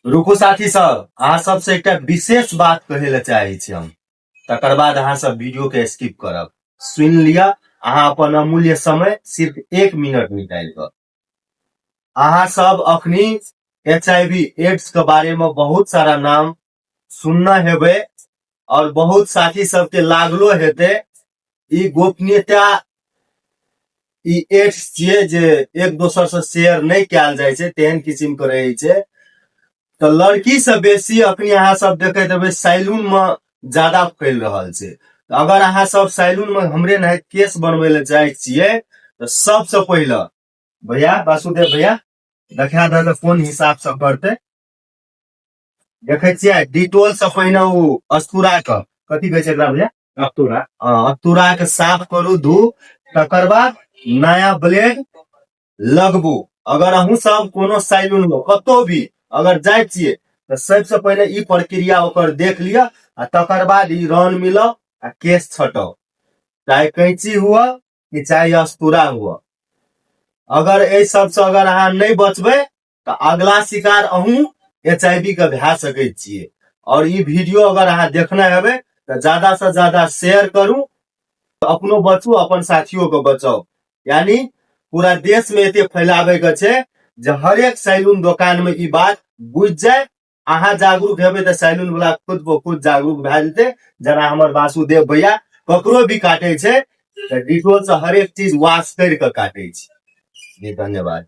रुकू साथी सब, अहाँ सबसँ एकटा विशेष बात कहै लए चाहै छी हम, तकर बाद अहाँ सब वीडियो के स्किप करब। सुनि लिअ, अहाँ अपन अमूल्य समय सिर्फ 1 मिनट निकालि कऽ। अहाँ सब अखनी एच I V AIDS के बारे में बहुत सारा नाम सुनने हेबै और बहुत साथी सबके लागलो हेतै। ई गोपनीयता, ई एड्स छियै जे एक दोसर से शेयर नहि कयल जाइ छै, तेहन किसिम के रहै छै। तऽ लड़की से बेसी अखनी अहाँ सब देखैत हेबै सैलून में ज्यादा फैल रहल छै। तऽ अगर अहाँ सब सैलून में हमरे नाहित केस बनबै लए जाइ छियै तऽ सबसे पहिले भैया वासुदेव भैया देखा दह कोन हिसाब से करतै। देखै छियै डिटोल से पहिने ओ अस्तूरा के कथी कहै छै एकरा भैया? अस्तूरा। हँ, अस्तूरा के साफ करू धू, तकर बाद नया ब्लेड लगबू। अगर अहूँ सब कोनो सैलून में कतौ भी अगर जाइ छियै तऽ सबसे पहिले ई प्रक्रिया ओकर देख लिअ आ तकर बाद ई रन मिलाउ आ केश छटाउ, चाहे कैंची हुआ कि चाहे अस्तूरा हुआ। अगर एहि सबसँ अगर अहाँ नहि बचबै तऽ अगला शिकार अहूँ एच I V के भए सकै छियै। और ई वीडियो अगर अहाँ देखने हेबै तऽ ज्यादा से ज्यादा शेयर करू, अपनो बचू अपन साथियों के बचाउ। यानी पूरा देश में एते फैलावे के छै जे हरेक सैलून दोकान में ई बात बुझि जाय। अहाँ जागरूक हेबै तऽ सैलून वाला खुद ब खुद जागरूक भए जेतै। जेना हमर वासुदेव भैया ककरो भी काटे छै तऽ डिटोल से हरेक चीज वाश करि कऽ काटे छै। जी धन्यवाद।